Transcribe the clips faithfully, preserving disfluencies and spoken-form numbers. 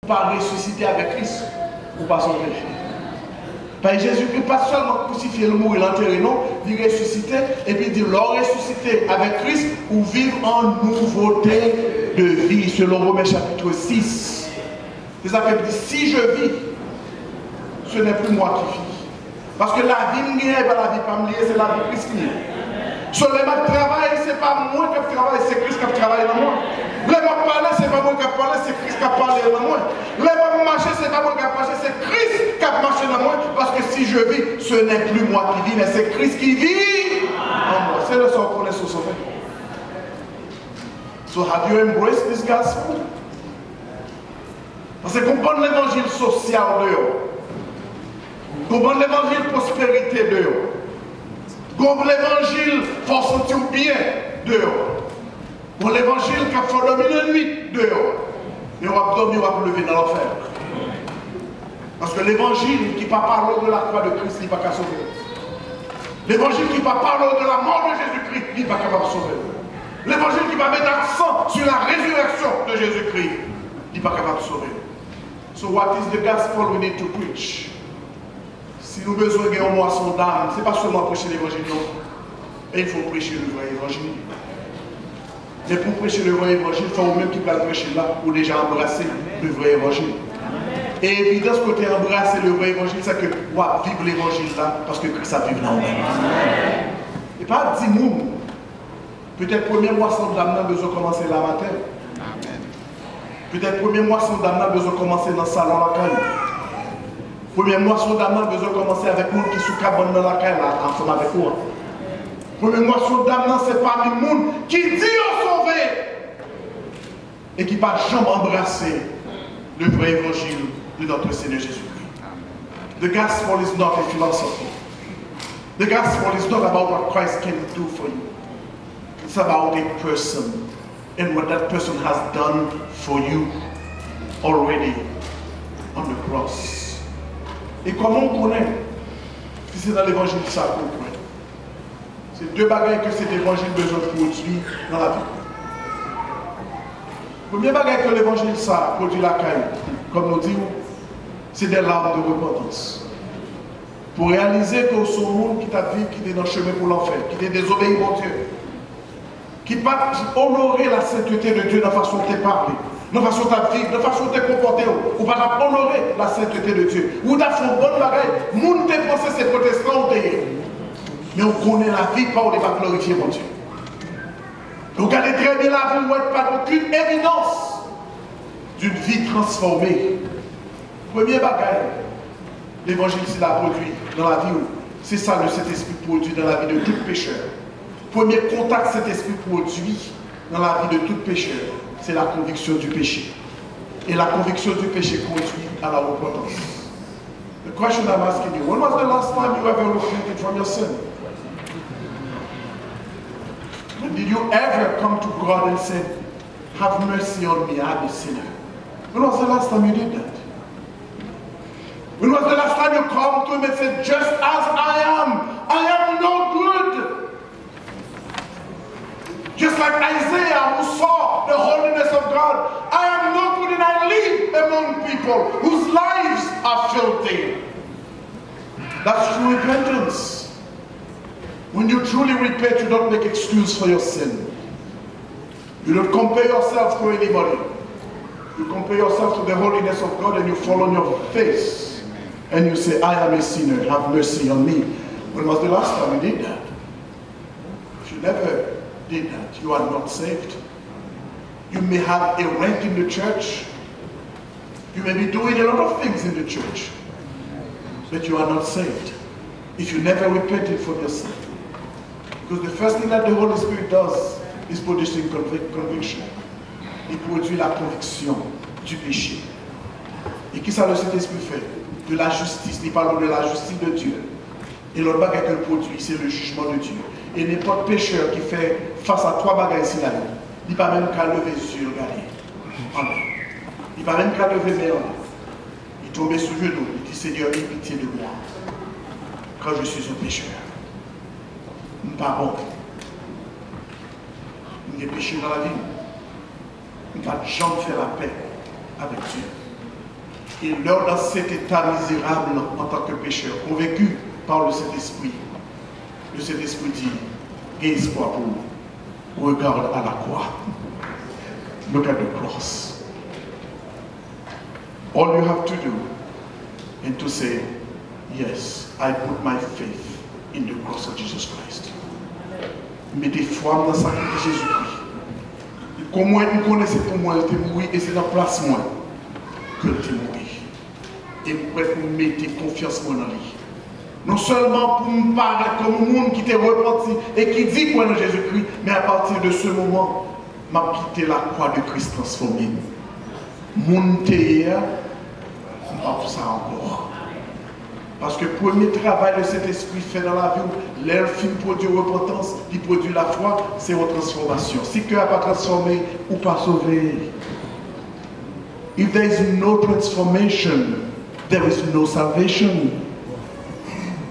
pa resisite avèk Kris, ou pa sove. Paske Jezikri pa sèlman krusifye, l mouri, l antere, non, li resisite, epi di, lè w resisite avèk Kris, ou viv an nouvote de vi, selon Romen chapit sis. Se sa ke di, si je vis, ce n'est plus moi qui vis. Paske lavi m genyen, e pa lavi pa m li ye, se lavi Kris li ye. So, lè m ap travay, se pa mwen k ap travay, se Kris k ap travay nan mwen. Lè m ap pale, se pa mwen k ap pale, se Kris k ap pale nan mwen. Lè m ap mache, se pa mwen k ap mache, se Kris k ap mache nan mwen. Paske si je vis, ce n'est plus moi qui vis, mais c'est Christ qui vit en moi. Se lè sa w konnen si w sove. So, have you embraced this gospel? Paske gon bann levanjil sosyal deyò. Gon bann levanjil pwosperite deyò. Gon levanjil fè w santi w byen deyò. Gon levanjil k ap fè w dòmi nan nwit deyò. Men w ap dòmi, w ap leve nan lanfè. Paske levanjil ki pa pale w de la croix de Christ, li pa ka sove w. Levanjil ki pa pale w de la mort de Jésus-Christ, li pa kapab sove w. Levanjil ki pa met aksan sur la résurrection de Jésus-Christ, li pa kapab sove w. So what is the gospel we need to preach? Si nou bezwen gen yon mwason dam, se pa sèlman preche levanjil non. Men il faut prêcher le vrai évangile. Men pou preche le vrai évangile, fò ou menm ki pral preche l la, ou deja anbrase le vrai évangile. E evidans ke w te anbrase le vrai évangile, se ke w ap viv levanjil la, paske Kris ap viv nan ou menm. E pa di moun, petèt premye mwason dam nan bezwen kòmanse la maten. Petèt premye mwason dam nan bezwen kòmanse nan salon lakay ou. Premye mwason dam nan bezwen kòmanse avèk moun ki sou kabann nan lakay la, ansanm avèk ou an. Premye mwason dam nan se pami moun ki di yo sove e ki pa janm anbrase le vrai évangile de notre Seigneur Jésus-Christ. The gospel is not a philosophy. The gospel is not about what Christ can do for you. It's about a person and what that person has done for you already on the cross. E kòman w konnen si se nan levanjil sa ke w kwè? Se de bagay ke se levanjil bezwen pwodui nan lavi w. Premye bagay ke levanjil sa pwodui lakay ou, kòm nou di w, se des larmes de repentance. Pou reyalize ke w se yon moun ki t ap viv, ki te nan chemen pou lanfè, ki te dezobeyi Bondye, ki pa t onore la sainteté de Dieu nan fason w te pale, nan fason w t ap viv, nan fason w te konpòte w. Ou pa t ap onore la sainteté de Dieu. Ou t ap fè yon bann bagay, moun te panse se pwotestan ou te ye. Men w konnen lavi pa w li pa glorifye Bondye. Ou gade trè byen lavi w, ou wè pa gen okenn evidans d'une vie transformée. Premye bagay levanjil sila pwodui nan lavi w, se sa le Sentespri pwodui nan lavi de tout pechè. Premye kontak Sentespri pwodui nan lavi de tout pechè, se la conviction du péché. Et la conviction du péché conduit à la repentance. The question I'm asking you, when was the last time you ever repented from your sin? When did you ever come to God and say, "Have mercy on me, I'm a sinner"? When was the last time you did that? When was the last time you come to him and said, "Just as I am, I am no good"? Just like Isaiah who saw the holiness of God, "I am no good and I live among people whose lives are filthy." That's true repentance. When you truly repent, you don't make excuse for your sin. You don't compare yourself to anybody. You compare yourself to the holiness of God and you fall on your face and you say, "I am a sinner, have mercy on me." When was the last time you did that? If you never did that, you are not saved. You may have a rank in the church. You may be doing a lot of things in the church, but you are not saved if you never repented from your sin. Because the first thing that the Holy Spirit does is producing convic- conviction. Li pwodui la conviction du péché. E ki sa le Sentespri fè? De la justice. Li pale de la justice de Dieu. E lòt bagay ke l pwodui, se le jugement de Dieu. E nenpòt pechè ki fè fas a twa bagay sila yo, li pa menm ka leve zye l gade anlè. Li pa menm ka leve men anlè. Li tonbe sou jenou, li di, "Seigneur, aie pitié de moi, car je suis un pécheur." M pa bon. M gen peche nan lavi m. M pa t janm fè lapè avèk Dye. Et lors dans cet état misérable, en tant que pécheur convaincu par le Saint-Esprit, le Saint-Esprit dit, gen espwa pou ou. Regarde à la croix. Look at the cross. All you have to do and to say, yes, I put my faith in the cross of Jesus Christ. Mete fwa m nan sakrifi Jezikri. Kòm mwen, m konnen se pou mwen l te mouri e se nan plas mwen ke l te mouri. E m prè pou m mete konfyans mwen nan li. Non sèlman pou m parèt kòm yon moun ki te repanti e ki di kwè nan Jezikri, men apati de se moman, m ap kite lakwa de Kris transfòme m. Moun m te ye a, m p ap sa ankò. Paske premye travay le Sentespri fè nan lavi w, lè l fin pwodui repantans, li pwodui lafwa, se yon transfòmasyon. Si kè a pa transfòme, ou pa sove. If there is no transformation, there is no salvation.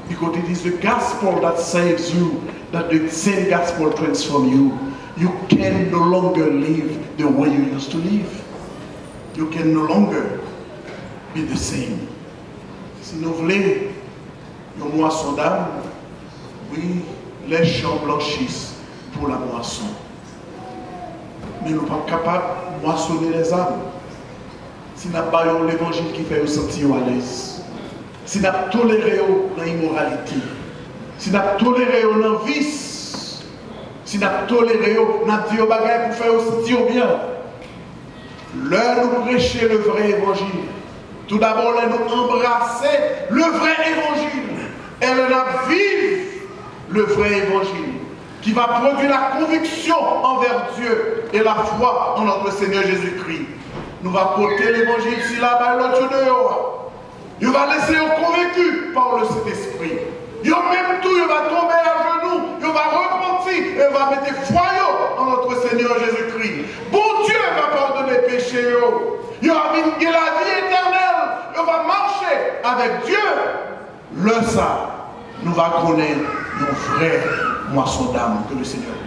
Because it is the gospel that saves you, that the same gospel transform you. You can no longer live the way you used to live. You can no longer be the same. Si nou vle yon mwason dam, wi, les champs blanchissent pour la moisson. Men nou p ap kapab mwasone lèzam si n ap ba yo levanjil ki fè yo santi yo alèz, si n ap tolere yo nan imoralite, si n ap tolere yo nan vis, si n ap tolere yo, n ap di yo bagay pou fè yo santi yo byen. Lè nou preche le vrè evanjil, toudabò lè nou anbrase le vrè evanjil, e lè n ap viv le vrè evanjil, qui va produire la conviction envers Dieu et la foi en notre Seigneur Jésus-Christ, nou va pote levanjil sila bay lòt yo deyò a. Yo va lese yo konvenki pa le Sentespri. Yo menm tou, yo va tonbe ajenou, yo va repanti, e yo va mete fwa yo an notre Seigneur Jésus-Christ. Bondye va padone peche yo. Yo va vin gen lavi etènèl. Yo va mache avèk Dye. Lè sa, nou va konnen yon vrè mwason dam ke le Seigneur.